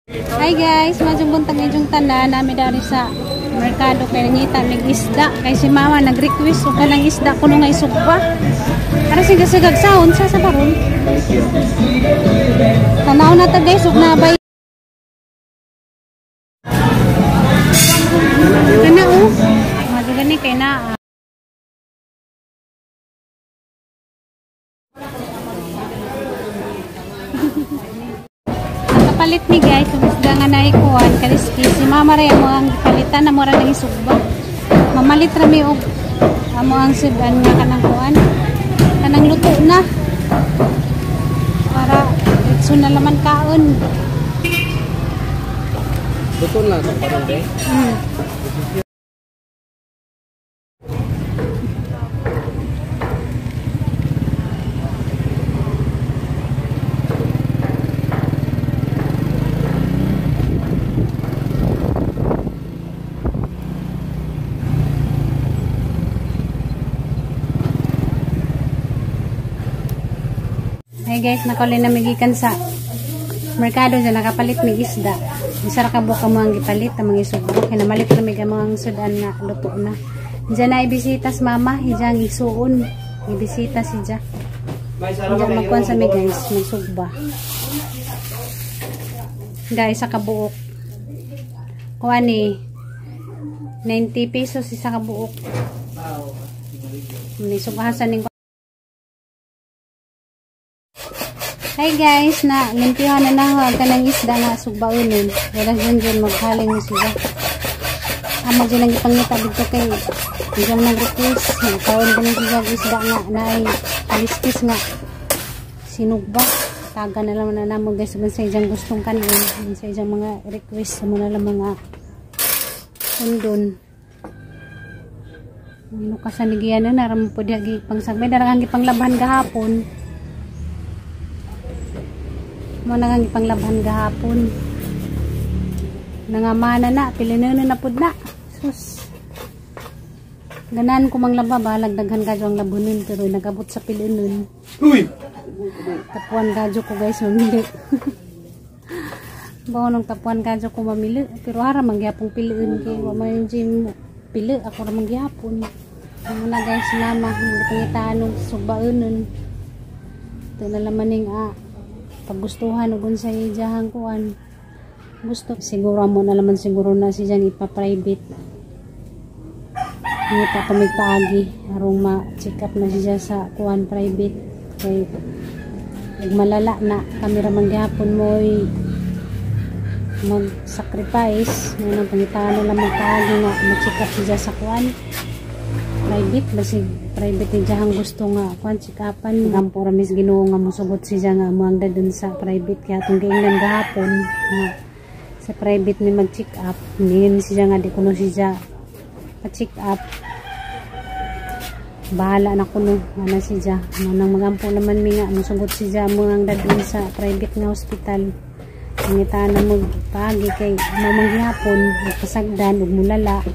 Hi guys, maayong buntag inyong tanan nami dari sa merkado kay nangita mig isda kay si mama nag-request og kanang isda kuno nga isugba. Para siga sigag saon sa baron. Tanaw na ta guys og nabay. Kana oh. Madyo gani kay naa. Nakapalit mi guys, ug isda nga naikuan kaliski si mama ra amo ang gipalitan na mura nang isugba. Mamalit ra mi og amo ang sudan nga kanang kuan. Kanang luto na. Para itso na laman kaon. Luto na itong parang be? Hey guys, nakauli na migikan sa merkado dyan, nakapalit mig isda. Isa ra ka buok ang mga gipalit, ang mga isugbo. Kaya namalit na mig ang mga sudan nga luto na. Diyan na ibisita si mama, diyan isuon. Ibisita si Ja. Diyan magkuhan sa mi guys, magsugba. Guys, sa kabuok. Kuha ni 90 pesos isa kabuok. Nisughasan ning. Hi guys, na limpihan na naho ang kanang isda nga sugbaonon. Wala dyan maghaling mo sila. Amo dyan ang ipangita dito kay dyan nag-request. Nagkaon ko na sila isda nga naay kaliskis nga sinugba. Taga na lang na namo guys. Sa ijang gustong kanon, sa ijang mga request mo na lang mga sundon. Lukasan ni Giana na ram po diha gipangsagmay darang gipanglabhan gahapon. Mo na nga ipanglabhan gahapon. Nangamana na, pilinuno na pud na. Sus. Ganan ko manglaba, bahalag daghan kadyo ang labunin pero nagabot sa pilinon. Uy. Tapuan kadyo ko guys mamili. Bawo nung tapuan kadyo ko mamili, pero ara mangyapong piliun kay wa man gym pili ako ra mangyapon. Mo na guys mama, pangitaan og sugbaonon. Ito na laman ning paggustuhan ug unsay ijahang kuan. Gusto siguro mo na laman siguro na si Jan ipa-private. Ngita pa magpaagi arong ma-check up na siya sa kuan private kay ug malala na kami ra man gihapon mo'y mag-sacrifice mo nang pangitaan na lang magpaagi nga ma-check up siya sa kuan private basig private ni jahang gusto nga kuan check upan. Gampo ra mis Ginoo nga mosugot siya nga moang dadun sa private kay atong giingnan gahapon nga sa private ni mag-check up niyon siya nga di kuno siya pa-check up. Bahala na kuno ana siya mo nang magampo naman mi nga mosugot siya moang dadun sa private nga hospital. Pangitaan na magpaagi kay mamanggihapon magpasagdan ug mulala.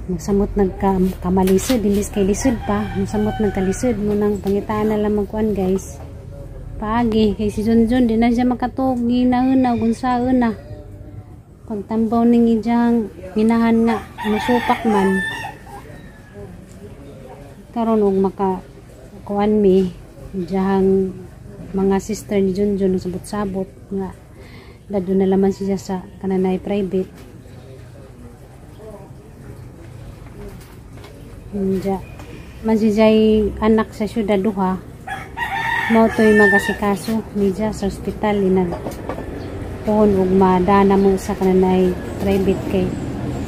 Magsamot nagkamalisod, imbis kay lisod pa, magsamot nagkalisod mo nang pangitaan na lang magkuan guys. Paagi kay si Junjun di na siya makatug ginauna ug unsaon na. Pagtambaw ning ijang minahan nga musupak man. Karon og maka kuan mi ijang mga sister ni Junjun sabot-sabot nga dadto na laman siya sa kananay private. Inja man si Jay anak sa syudad duha mao toy magasikaso nija sa ospital inag pohon og madana mo sa kananay private kay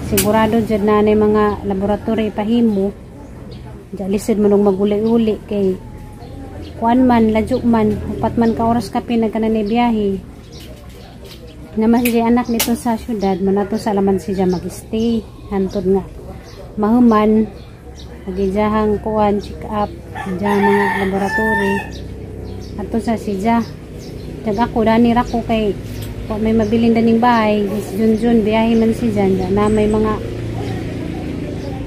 sigurado jud na nay mga laboratory ipahimo. Ja lisod man og maguli-uli kay kuan man ladyo man upat man ka oras kape nagkananay biyahe. Naman si Jay anak nito sa syudad mo nato sa laman si Jay mag-stay hantod nga mahuman agijahang kuan check up ijahang mga laboratory ato sa sija. Jag ako dani ra ko kay wa may mabilin daning bahay si Junjun biyahe man si Jan na may mga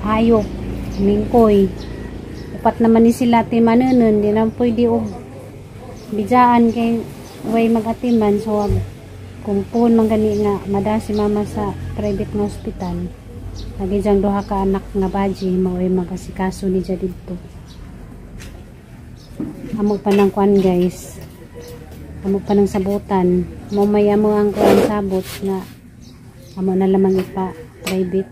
hayop mingkoy upat naman ni sila ti manunon di na pwede og bijaan kay way magatiman so Kung puon man gani nga mada si mama sa private nga hospital, lagi diyang duha ka anak nga baji mao'y magasikaso ni dya didto. Amo pa ng kuan guys, amo pa ng sabutan, mo may amo ang kuan sabot nga amo na lamang ipa private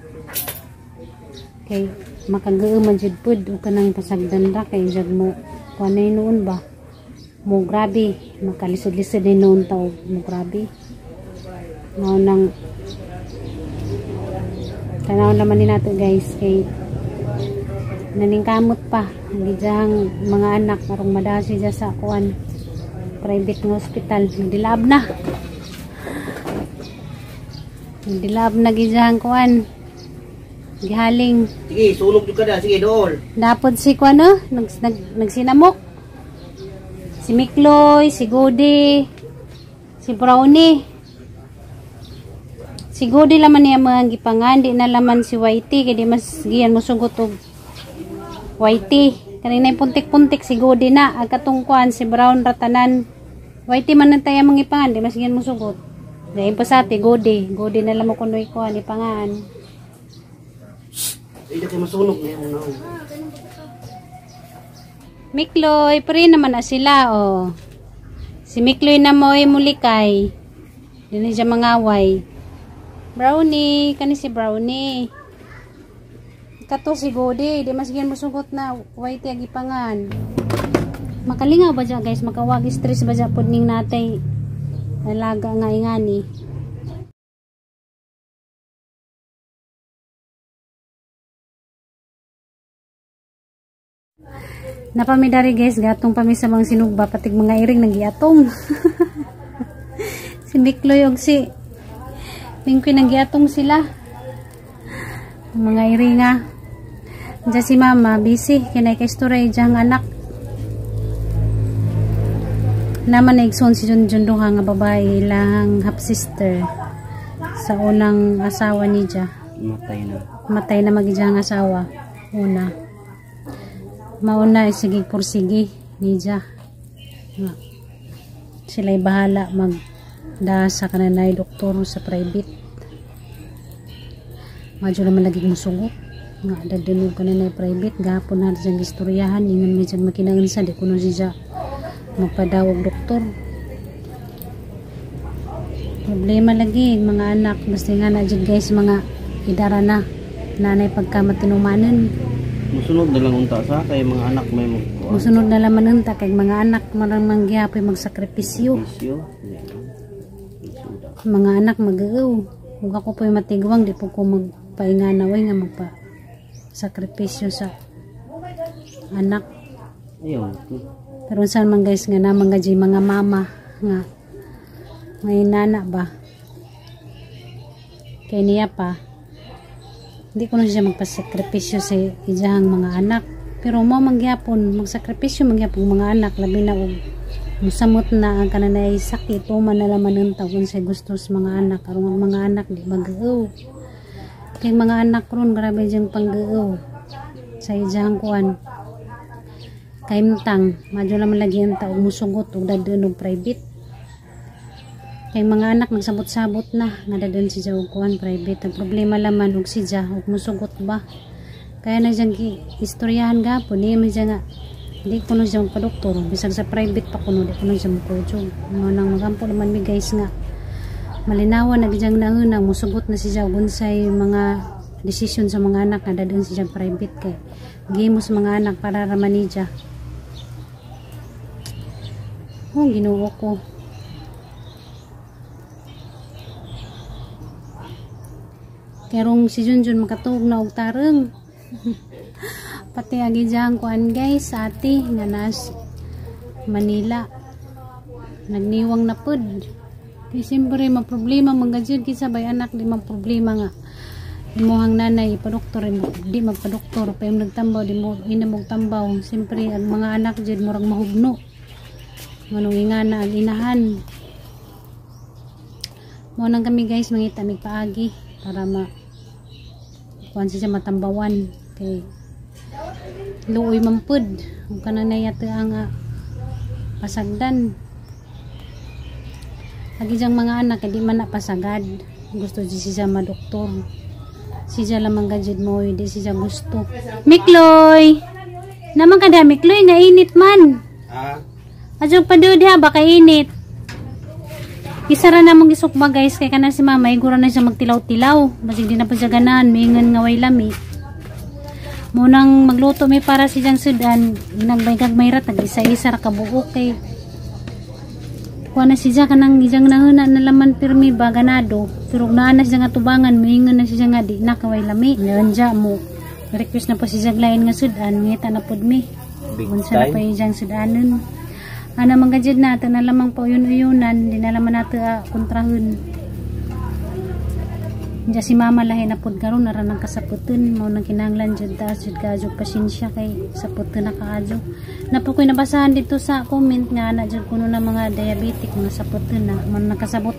kay makagoo man jud pud og kanang pasagdan ra kay jag mo kuan na noon ba mo grabe makalisod-lisod ni noon ta og mo grabe mao nang tanaw naman ni nato guys kay naningkamot pa gidjang mga anak karong madasi dya sa kuan private nga hospital. Nagdilaab na, nagdilaab na gidjang kuan gihaling. Sige, sulog jud ka na. Sige, dool. Dapod si kuan no, nagsinamok si Mikloy, si Goody, si Brownie. Si Goody laman niya mga gipangan, di na laman si Whitey kay di mas giyan mo sugot og Whitey. Kanina yung puntik-puntik si Goody na, ang katong kuan si Brown ratanan. Whitey man nang tayo mga ipangan, di mas giyan mo sugot. Dahil pa sa ate, Goody, Goody na lang mo kunoy kuan ipangan. Ay, di kay masunog na yung naong. Mikloy, pre naman na sila, oh. Si Mikloy na mo'y mulikay. Di na siya mangaway. Brownie, kani si Brownie. Kato si Goody, di mas gian musugot na white ag ipangan. Makalingaw ba dya guys, makawag stress ba dya pod ning natay alaga nga ingani. Napamidari guys, gatong pami sa mga sinugba, patig mga iring nanggiatong. Si Mikloy og si Mingkoy nanggiatong sila. Mga iring nga. Diyan si mama, busy, kinay kay story diyang anak. Naman na igsoon si Junjun duha nga babae, ilang half sister sa unang asawa ni Ja. Matay na. Matay na magijang asawa. Una. Mauna ay sige pursige ni Ja. Sila'y bahala magda sa kananay doktor sa private. Madyo naman lagi musugot. Nga dadanog kananay private gahapon na siyang istoryahan ingon may siyang makinangan di kuno si Ja magpadawag doktor. Problema lagi mga anak basta nga na jud guys mga idara na nanay pagka matinumanan. Musunod na lang unta sa kay mga anak may magkuha. Musunod na lang unta kay mga anak marang manggihapoy magsakripisyo. Mga anak mag-uuw. Kung ako po'y matigwang, di po ko magpainganaway nga magpa sakripisyo sa anak. Ayaw. Pero saan man guys nga naman nga mga mama nga may nana ba? Kay niya pa. Hindi ko na siya magpasakripisyo sa iyang mga anak. Pero mo mangyapon, magsakripisyo mangyapon mga anak, labi na og musamot na ang kananay sakit, o man na laman ng taon sa gusto sa mga anak. Aron ang mga anak di mag-uaw. Kay mga anak ron, grabe diyang pang-uaw sa iyang kuan. Kaimtang, madyo naman lagi ang taong musugot og dadun og private. Kay mga anak magsabot-sabot na nga dadun si Jaw kuan private. Ang problema laman og si Ja og musugot ba. Kaya na siyang istoryahan gapon niya man siya nga di ko na siya magpa-doktor bisag sa private pa kuno di ko na siya magkudyog. Mao nang magampo naman mi guys nga malinawan na gijang nauna musugot na si Ja unsay mga desisyon sa mga anak nga dadun si Ja private kay gimo sa mga anak para ra man ni Ja. Oh, Ginoo ko. Kerong si Junjun makatuog na og tareng. Pati agi diyang kuan guys, ate nga nas Manila. Nagniwang na pud. Kay siyempre maproblema man gud kinsa bay anak di man problema nga imuhang nanay ipadoktor di magpadoktor pa yung nagtambaw di mo inamog tambaw. Siyempre ang mga anak jud murag mahugno. Nganong ingana ang inahan. Mao nang kami guys mangita mig paagi para ma kuan siya matambawan kay luoy man pud ug kanang nayate ang pasagdan. Agi diyang mga anak di man na pasagad. Gusto di siya madoktor. Siya lamang gajid mo, di siya gusto. Mikloy! Naman ka da, Mikloy, nga init man. Ah, Adyo pa diha, baka init. Isa ra namong gisukba, guys, kay kana si mama igura na siya magtilaw-tilaw. Basig di na pa siya ganahan, miingon nga way lami. Munang magluto may para si Jang sudan, nagbaygag may ra tag isa-isa ra ka buok kay kuha na siya kanang ijang nahuna na laman pirmi ba ganado, pero naa na siya nga tubangan, miingon na siya nga di na kaway lami. Ngayon siya mo request na po siya lain nga sudan, ngita na pud mi big unsa na pa time. Ijang sudanon ana mga gajid na ato na lamang po uyun-uyunan, di na laman nato kontrahon. Diya si mama lahi na pud karon nara nang kasaputon mao nang kinahanglan jud taas jud kaadyo pasensya kay saputon na kaadyo. Napo ko'y nabasahan dito sa comment nga ana jud kuno na mga diabetic mga saputon na mo nakasabot.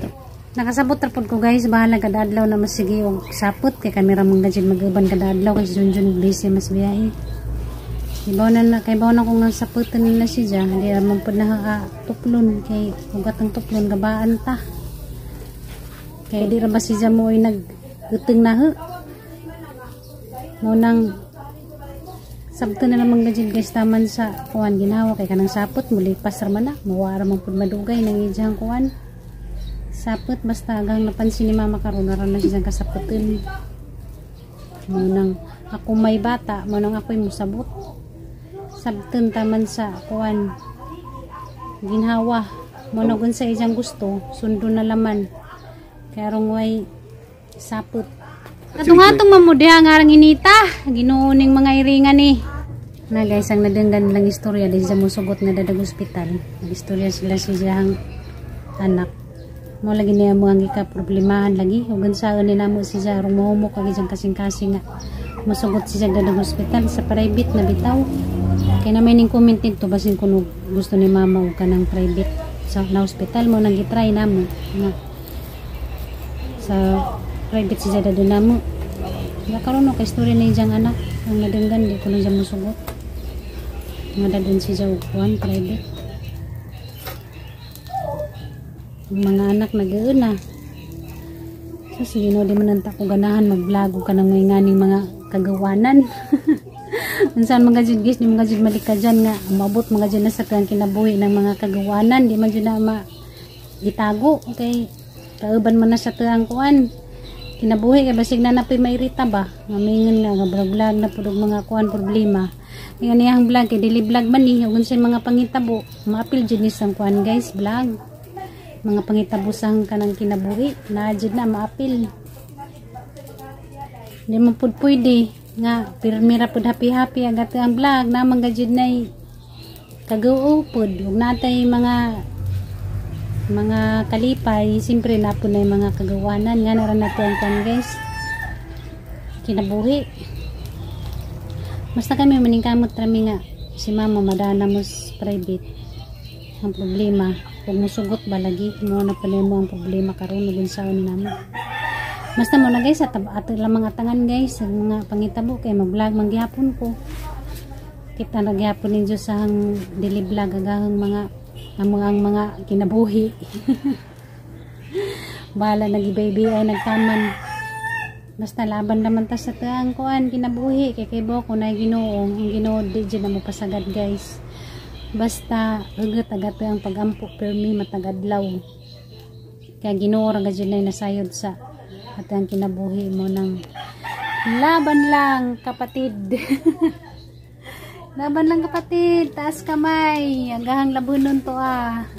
Nakasabot ra pud ko, guys, bahala kada adlaw na masige og sapot kay kami ra man gajud mag-uban kada adlaw kay si Junjun busy mas biyahe. Ibaw na na kay baw na ko nga saputon nila siya, di ra man pud na tuplon kay ugat ang tuplon gabaan ta. Kay di ra ba siya mo ay nag uteng na ho. Mo nang sabto na namang gajid, guys, taman sa kuan ginawa kay kanang sapot mulipas ra man na, mawa ra man pud madugay nang ijang kuan. Sapot basta agang napansin ni mama karon ra na siya kasaputin. Mo nang ako may bata, mo nang ako'y musabot. Sabton taman sa kuan ginhawa mo na sa ijang gusto sundo na laman kay arong way sapot. Atong-atong mamudiha nga arang inita. Ginoo ning mga iringan ni. Na guys, ang nadenggan lang istorya di siya musugot nga dadag ospital. Nag-istorya sila si siyang anak. Mo lagi niya mo ang ika problemahan lagi. Ug unsaon ni namo si siya arong mahumok kag ijang kasing-kasing nga musugot siya dadag ospital sa private na bitaw. Kay na may ning comment dito basin kuno gusto ni mama og kanang private sa na ospital mo nang gitry namo nga sa private siya dadon namo. Ya karon no kay story ni ijang anak ang nadenggan di ko na siya musugot. Nga dadon siya og kuan private. Ang mga anak nag-uuna. So sige no, di man nanta ko ganahan mag-vlog og kanang may nganing mga kagawanan. Unsan mga jud, guys, di mga jud malika dyan nga maabot mga jud na sa kanang kinabuhi ng mga kagawanan, di man jud na ma itago kay kauban man na sa tuang kuan kinabuhi kay basig na napoy mairita ba nga mingon nga nga vlog na pud og mga kuan problema. Nga niyang vlog kay dili vlog man ni ug unsay mga pangitabo maapil jud ni sang kuan, guys, vlog mga pangitabo sang kanang kinabuhi na jud na maapil. Di man pud pwede nga pirmi ra pud happy happy ang ato ang vlog namang gajud nay kagoo pud ug natay mga kalipay, siyempre na po na yung mga kagawanan nga naran nato ang kuan, guys, kinabuhi. Basta kami maningkamot rami nga si mama madana mo sa private. Ang problema kung musugot ba lagi mo na pala mo ang problema karon ug unsaon ni namo. Basta mo na, guys, at ato lamang atangan, guys, ang mga pangitabo kay mag-vlog man gihapon ko. Kita na gihapon ninyo sa ang dili vlog agahang mga ang mga kinabuhi. Bahala nag-baby ay nagtaman. Basta laban naman ta sa taang kuan kinabuhi kay kay ko na Ginoo, ang Ginoo di jud na mo pasagad, guys. Basta hugot agat ang pagampo permi matag adlaw. Kaya Ginoo ra gajud na nasayod sa at ang kinabuhi mo ng laban lang, kapatid. Laban lang, kapatid, taas kamay, agahang labunon to ah.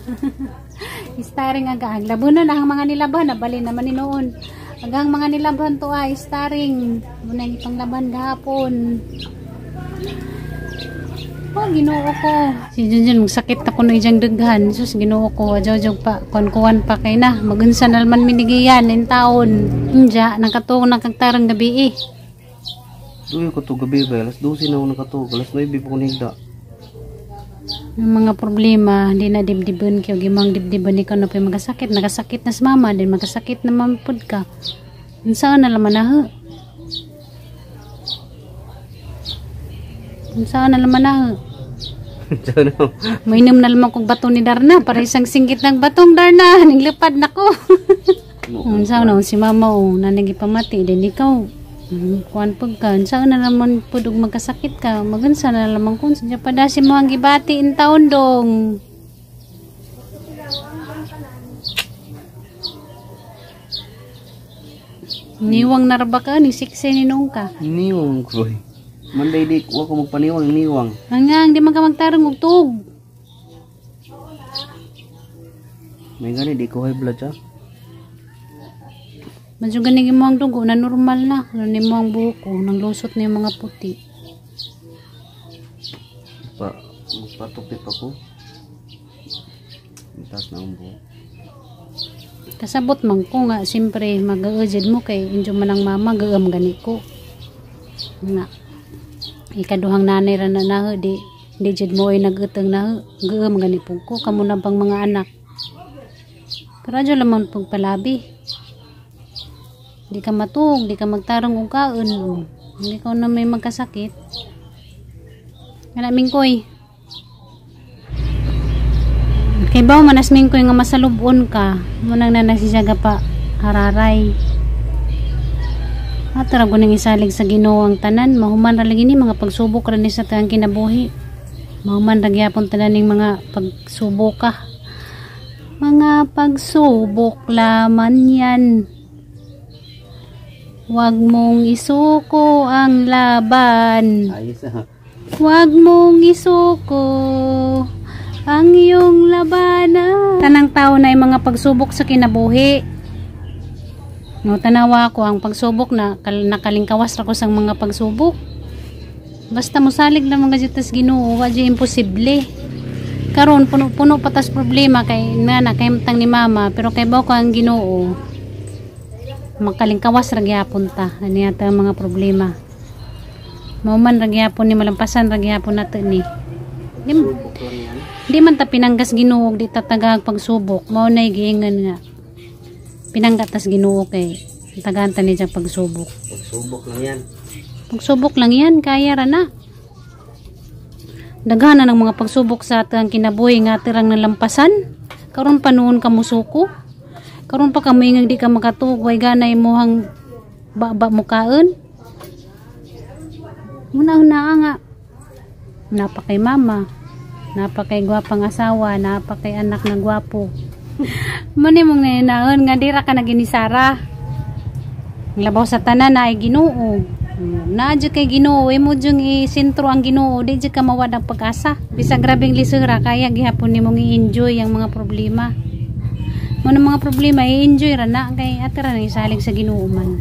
Starring agahang labunon ang mga nilaban, nabali naman ni noon. Agahang mga nilaban to ah, starring. Muna yung ipanglaban gahapon. Oh, Ginoo ko. Si Junjun, magsakit ako na ijang daghan. Sus, Ginoo ko, ajaw pa, kuan-kuan pa kay na. Magunsa na naman minigiyan, in taon. Inja, nakatuong nakagtarang gabi eh. Duyo ko to gabi ba? Alas 12 na ako nakatuog. Alas 9 pa ko nigda. Ang mga problema, hindi na dibdibon kayo. Gimang dibdibon ikaw na pa yung magkasakit. Nakasakit na sa mama, din magkasakit na mampud ka. Saan na laman na ho? Saan na laman na ho? Ano? Mainom na lamang kong bato ni Darna para isang singgit ng batong Darna ning lipad nako. Unsa na si mama o nanigi pamati din ikaw. Kuan pag ka unsa na naman pud og magkasakit ka magunsa na lamang kun sa padasi mo ang gibati in taon dong. Niwang naraba ka ni siksay ni noong ka. Niwang ko. Manday di wa ko magpaniwang niwang. Hangang di man ka magtarong og tuog. May gani di ko high blood siya. Medyo ganing mo ang dugo na normal na. Ano ni mo ang buhok ko, nang lusot na yung mga puti. Pa magpatupi pa ko. Taas na ang buhok. Kasabot man ko nga, siyempre mag-uujid mo kay injo man ang mama, gaam gani ko. Nga, ikaduhang nanay ra na naho, di jud mo ay nag-utang naho, gaam gani po ko, kamo na bang mga anak. Pero adyo lamang pagpalabi. Di ka matuog, di ka magtarong og kaon. Oh. Hindi ka na may magkasakit. Kana mingkoy. Kay baw manas mingkoy nga masalubon ka. Munang na nasisyaga pa hararay. Ato ra guning isalig sa Ginoo ang tanan, mahuman ra lagi ni mga pagsubok ra ni sa tayang kinabuhi. Mahuman ra gyapon tanan ning mga pagsubok ka. Mga pagsubok laman yan. Huwag mong isuko ang laban. Ayos ah. Huwag mong isuko ang iyong labanan. Tanang tao na ay mga pagsubok sa kinabuhi. No, tanawa ko ang pagsubok na nakalingkawas ra ko sa mga pagsubok. Basta mosalig lang mga jutas Ginoo, wa jud imposible. Karon puno-puno patas problema kay nana kay mtang ni mama, pero kay baw ko ang Ginoo. Makalingkawas ra gyapon ta ani ata ang mga problema. Mao man ra gyapon ni malampasan ra gyapon nato ni. Di man ta pinanggas Ginoo di tatagag pagsubok. Mao nay giingon nga pinanggatas Ginoo kay tagaan ta ni diyang pagsubok. Pagsubok lang yan. Pagsubok lang yan, kaya ra na. Daghan na ng mga pagsubok sa atang kinabuhi nga tirang nalampasan. Karon pa noon ka musuko. Karon pa kami nga di ka makatuog, way ganay mohang baba mukaon. Una-una nga. Napa kay mama, napa kay gwapang asawa, napa kay anak na gwapo. Muni mong nanaon nga dira ka naginisara. Ang labaw sa tanan na ay Ginoo. Naa jud kay Ginoo, imo jung isentro ang Ginoo, di jud ka mawad ang pag-asa. Bisag grabeng lisura kaya gihapon nimong i-enjoy ang mga problema. Mo mga problema i-enjoy ra na kay atira na isalig sa Ginoo man.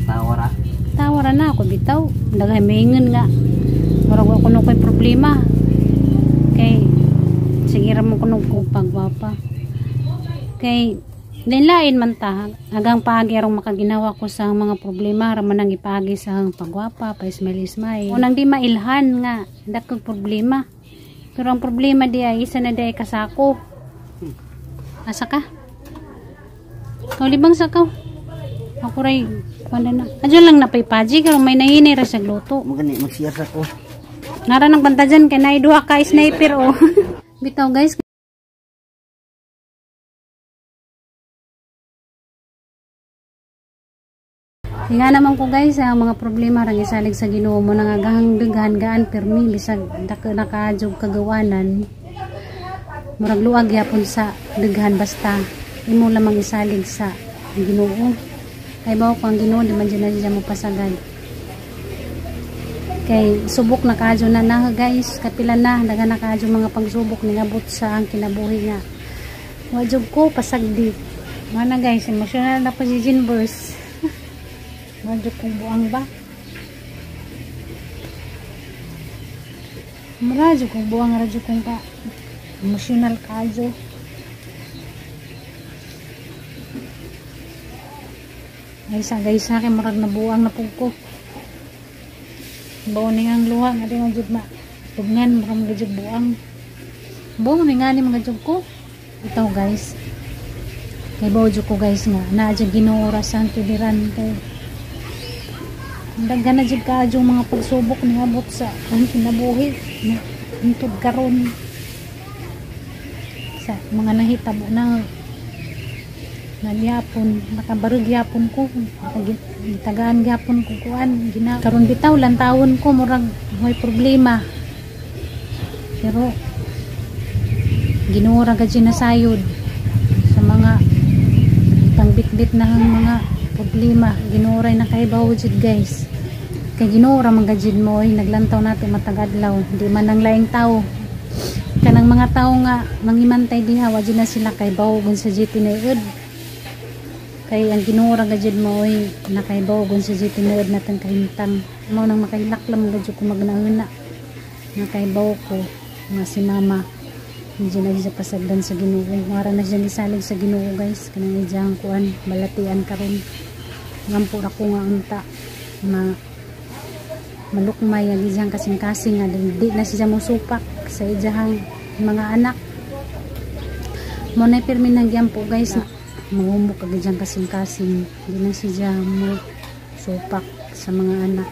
Tawa ra. Tawa ra na ako bitaw. Daghay maingon nga. Murag wa kuno koy problema. Kay sige ra mo kuno ko pagwapa. Kay lain man ta hagang paagi arong makaginawa ko sa mga problema ra man ang ipaagi sa pagwapa, pa smile smile. Unang di mailhan nga dakong problema. Pero ang problema di ay isa na di ay kasako. Asa ka? Ikaw libang sa kaw. Ako ray kuan na. Adyo lang napay paji pero may nahinay ra sa luto. Magani magsiyar sa ko. Nara nang banta dyan kay naay duha ka sniper oh. Bitaw guys. Nga naman ko guys, ang mga problema rang isalig sa Ginoo mo nangagahang daghan gaan pirmi bisag nakaadjog kagawanan. Murag luag gyapon sa daghan basta imo lamang isalig sa Ginoo. Kay bawo ko ang Ginoo di man dyan na siya mo pasagad. Kay subok na kaadyo na na guys, kapila na daghan na kaadyo mga pagsubok ningabot sa ang kinabuhi nga. Wa jud ko pasagdi. Mana guys, emotional na pa si Jinbers. Medyo kong buang ba? Maradyo kong buang, radyo kong ka. Emotional kaadyo. Ay sa guys, sa akin marag na buang na pug ko. Baon ni ang luha nga di man jud ma. Tugnan marag mga jud buang. Buang ni nga ni mga jud ko. Ito guys. Kay bawo jud ko guys nga naa jud Ginoo ra sa tuliran kay daghan na jud kaadyo mga pagsubok ni abot sa ang kinabuhi. Hingtod karon sa mga nahitabo na nalyapon, nakabarog gyapon ko, tagaan gyapon ko kuan gina karon. Bitaw lantawon ko, murag may problema, pero Ginoo ra gid nasayod sa mga pangbitbit na ang mga problema. Ginoo ray nakaibaw jud, guys, kay Ginoo ra man gajud mo ay naglantaw nato matag adlaw, di man ang laing tao. Kanang mga tao nga mangimantay diha, wa jud na sila kay baw gun sa tinuod, kay ang Ginoo ra gajud mo ay nakaibaw gun sa tinuod natang kahimtang. Mao nang makahilak lang gajud ko magnahuna, nakaibaw ko nga si Mama hindi na siya pasagdan sa Ginoo. Mara na siya gisalig sa Ginoo, guys. Kanang iyang kuan balatian karon, ngampo ra ko nga unta ma malukmay ang iyang kasing-kasing, nga di na siya mosupak sa iyang mga anak mo na pirmi nang po, guys. Mahumok kag iyang kasing-kasing, di na siya mo supak sa mga anak,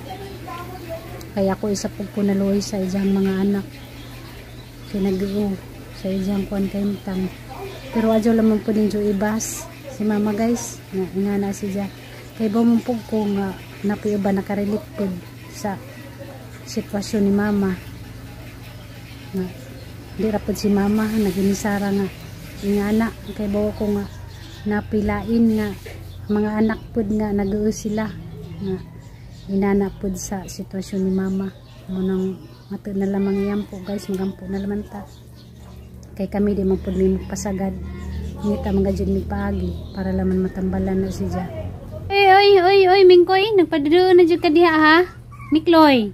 kaya ako isa po ko naluoy sa iyang mga anak kay nag sa iyang kuan kahimtang. Pero adyo lamang po ninyo ibas si Mama, guys, nga nga na siya kay ba mo po ko nga napuyo ba nakarelate po sa sitwasyon ni Mama, nga di ra pod si Mama naginisara nga ingana. Kay bawo ko nga napilain nga mga anak pod nga nag sila nga inana pod sa sitwasyon ni Mama mo. Nang mato na lamang yan po, guys, magampo na lamang ta kay kami di man pod mi pasagad ngita mga jud mi paagi para laman matambalan na siya. Oy, oy, oy, oy, Mingkoy, nagpaduro na jud ka diha, ha? Mikloy.